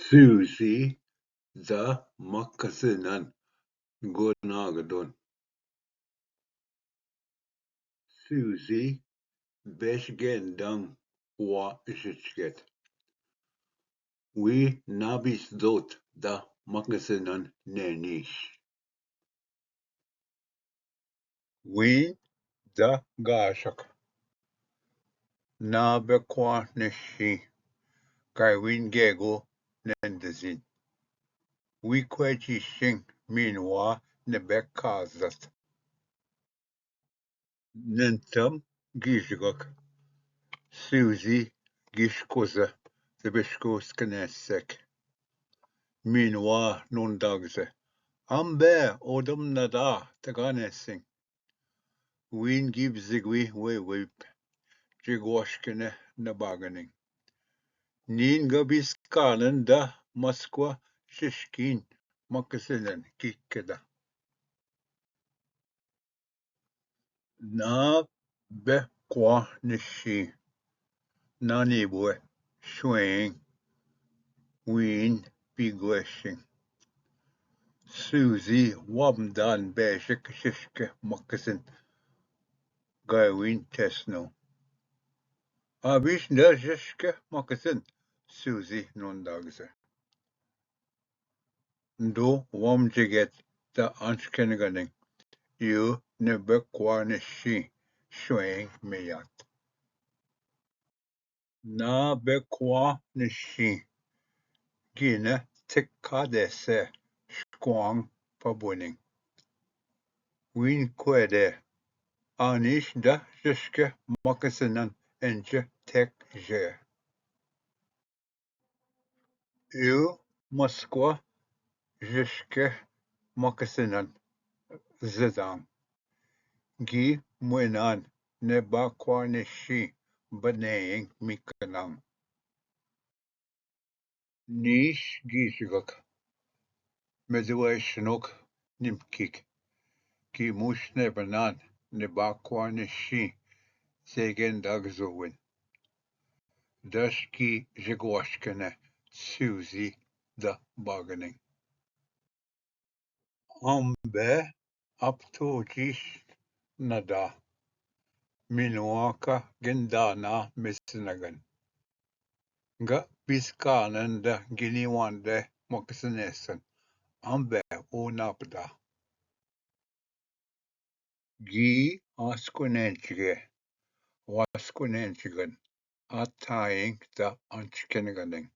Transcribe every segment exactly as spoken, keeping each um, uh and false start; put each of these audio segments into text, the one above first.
Susie the मकसनन गुनागदोन। Susie बेशगेंदंग वा इशचकेत। वी नाबिस दोत द मकसनन नेनिश। वीन द गाशक। ना बे क्वा निश्ची, काई वीन गेगो नंदजिन। वी क्वे चीशिंग मीनवा ने बे काजत। नंतम गीशगक। सिवजी गीशकोज, तबेशको स्कनेसेक। मीनवा नोंदागज। अम्बे ओदम नदा तगाने सिंग। वीन गिब जिगवी वे वेप। जिगवाशकने नबागनिंग। नीन गबिस कानन द मस्क्वा शिशकिन मकसिनन किकदा। ना बे क्वा निश्ची, ना नीबुए श्वेंग, वीन पिगुएशिंग। सूजी वामदान बेशक शिशके मकसिन, गायवीन टेसनो। अबिश द शिशके मकसिन, सूजी नोंदागजे। दो वम जिगेत द अंशकेन गनिंग, यू ने बे क्वा निश्ची श्वेंग मेयात। ना बे क्वा निश्ची, गिन थिक्का देसे श्क्वांग पबुनिंग। वीन क्वेदे, अनिश द जिशके मकसिनन एंचे थेक जे। यू मस्क्वा जिशके मकसिनन जदांग। गी मुएनान ने बा क्वा निश्ची बनेंग मिकनांग। नीश गीशगक। मेदुआय शनोक निमकिक। की मुशने बनान ने बा क्वा निश्ची सेगेन दागजोवन। दश की जिगवाशकने सिवजी द बागनिंग। अम्बे अप्तो जीश नदा। मिनवा का गिंदाना मिसनगन। ग बिस्कानन द गिनीवान दे मकसनेसन। अम्बे ओ नापदा। गी आसकुनेंचगे, वासकुनेंचगन, आताइंग द अंचकेन गनिंग।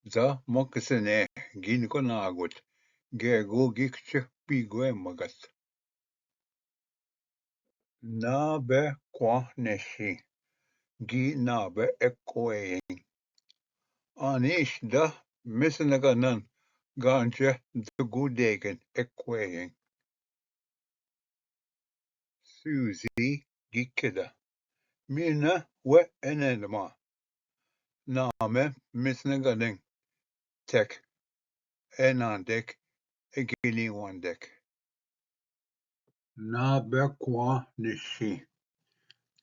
द मकसने गिनको नागुत, गेगो गिक्च पीगोए मगत। ना बे क्वा नेशी, गी ना बे एक्कोएं। अनिश द मिसनगनन गांचे दुगु देगन एक्कोएं। सूजी गिक्केदा। मीना वे एनेदमा। नामे मिसनगनिंग। तेक। एनांदेक। एगिनी वांदेक। ना बे क्वा निशी।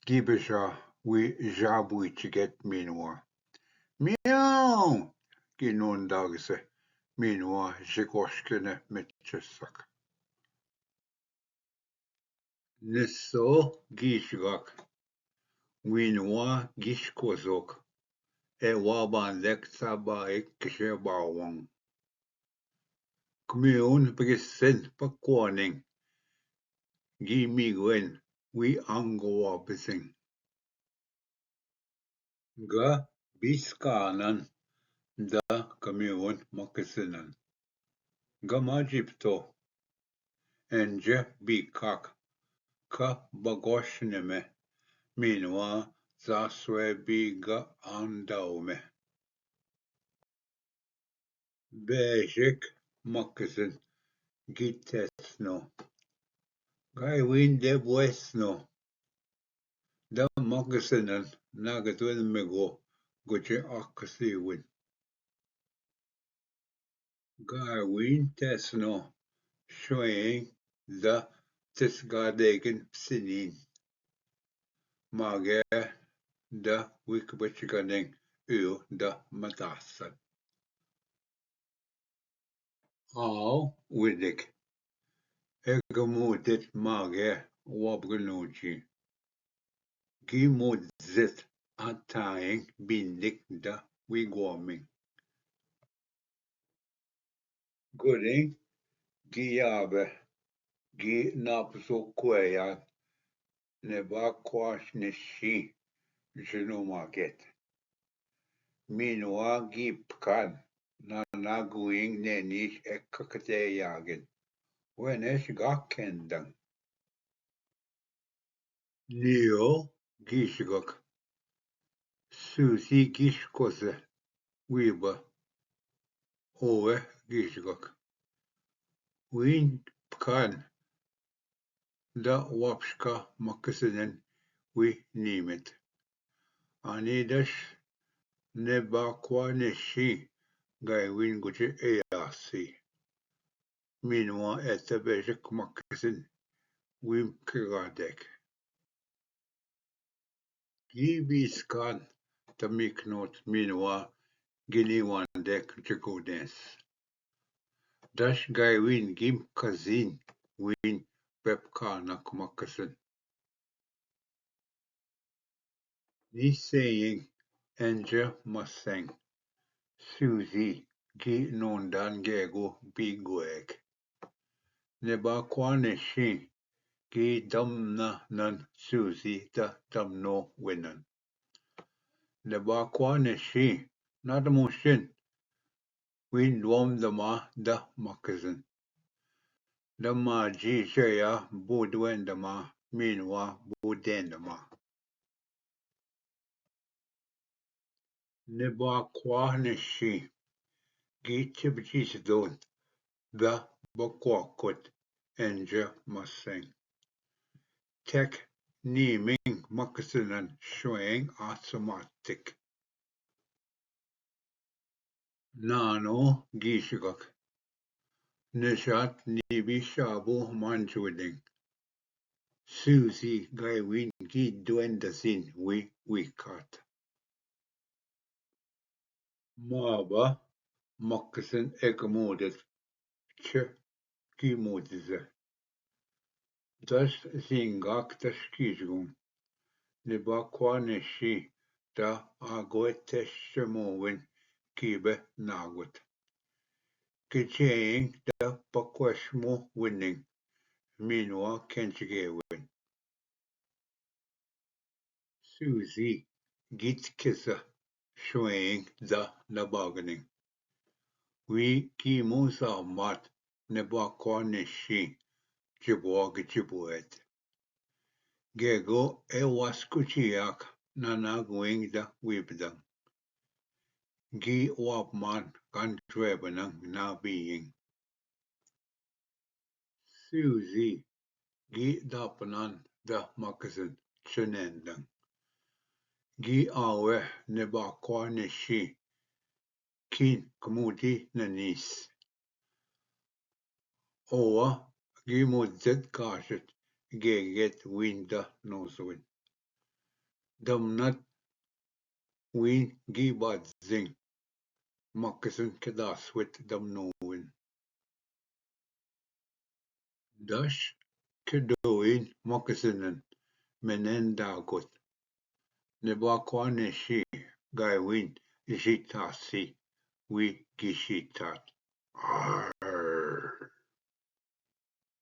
गिबेशा वी जाबुई चिगेत मीनवा। म्याऊ! गी नोंदागसे मीनवा जिकोशकेने मेचेसक। निसो गीशगाक। मीनवा गीशकोजोक। ए वा बांदेक सा बाई किशे बावंग। कम्यून पकिसिन पक्वानिंग। गी मिगवेन वी आंगोवा बिसिंग। ग बिस्कानन द कम्यून मकसिनन। ग माजिप्तो। एंजे बिकाक। क बगोशने में। मीनवा जासवे बी ग आंदाव में। बेशक मकसिन गितेसनो। गाय विन दे बुएसनो। द मकसिनन नागतवन मेगो गुचे अकसी विन। गाय विन तेसनो शोएं द तिसगा देगन सिनीन। मागे द विक बचगनिंग इयो द मतासन। आओ विदिक। एक मुद्दत मागे वबगनोची। गी मुद्दत अथाएं बिंदिक द विगोमिंग। गुरिंग गी आबे गी नापसो क्वेया ने बा क्वाश ने शी जनो मागेत। मीनवा गी पकान नाना गुइंग ने नीश एक ककते यागिन। वेनेश गा केंदंग। नियो गीशगक। सूसी गीशकोसे। वीब। ओवे गीशगक। वीन पकान द वापशका मकसनन वी नीमित। आनी दश ने बाक्वा ने शी गायविन गुचे एयासी। मीनवा एते बेशक मकसिन वीम के गादेक। गी बीसकान तमिकनोत मीनवा गिनी वांदेक जगोदेंस। दश गायविन गिम कजीन वीन पेपकानक मकसिन। निसेंग एंजे मसेंग। सूजी गी नोंडान गेगो बीगोएक। ने बाक्वा ने शी गी दमना नन सूजी द दमनो विनन। ने बाक्वा ने शी नदमुशिन वीन द्वम दमा द मकजन। दमा जी जया बुद्वेन दमा मीनवा बुदेन दमा। ने बाक्वा ने शी गी चिबजी सदोन द बक्वा कुत एंज मसेंग। तेक नीमिंग मकसनन श्वेंग आसमातिक। नानो गीशगक। निशात नीबी शाबो मांचुदिंग। सूसी गायविन गी द्वेंदसिन वी वीकात। माबा मकसन एक मोदत छ की मोदिजे। दस सिंगाक तश कीजगुम। ने बाक्वा ने शी ता आगोए तश मोविन कीबे नागुत। किचेंग ता पक्वशमो विनिंग। मीनवा केंच गेविन। सूजी गीत किसा श्वेंग दा नबागनिंग। वी कीमो सामात ने बाक्वा ने शी जिबवाग जिबवेत। गेगो ए वास्कुचियाक नाना गुइंग दा वीबदंग। गी वापमान कांट्वेबनंग ना बीइंग। सूजी गी दापनान द मकजन चनेंदंग। गी आवे ने बाक्वा ने शी किन कमूदी ननीस। ओवा गी मुद्दत काशत गेगेत विन द नोसविन। दमनत विन गी बाजिंग मकसन के दासवित दमनोविन। दश के दोइन मकसनन मेनेन दागोत। ने बाक्वा ने शी गायविन जीतासी वी गी शीतात।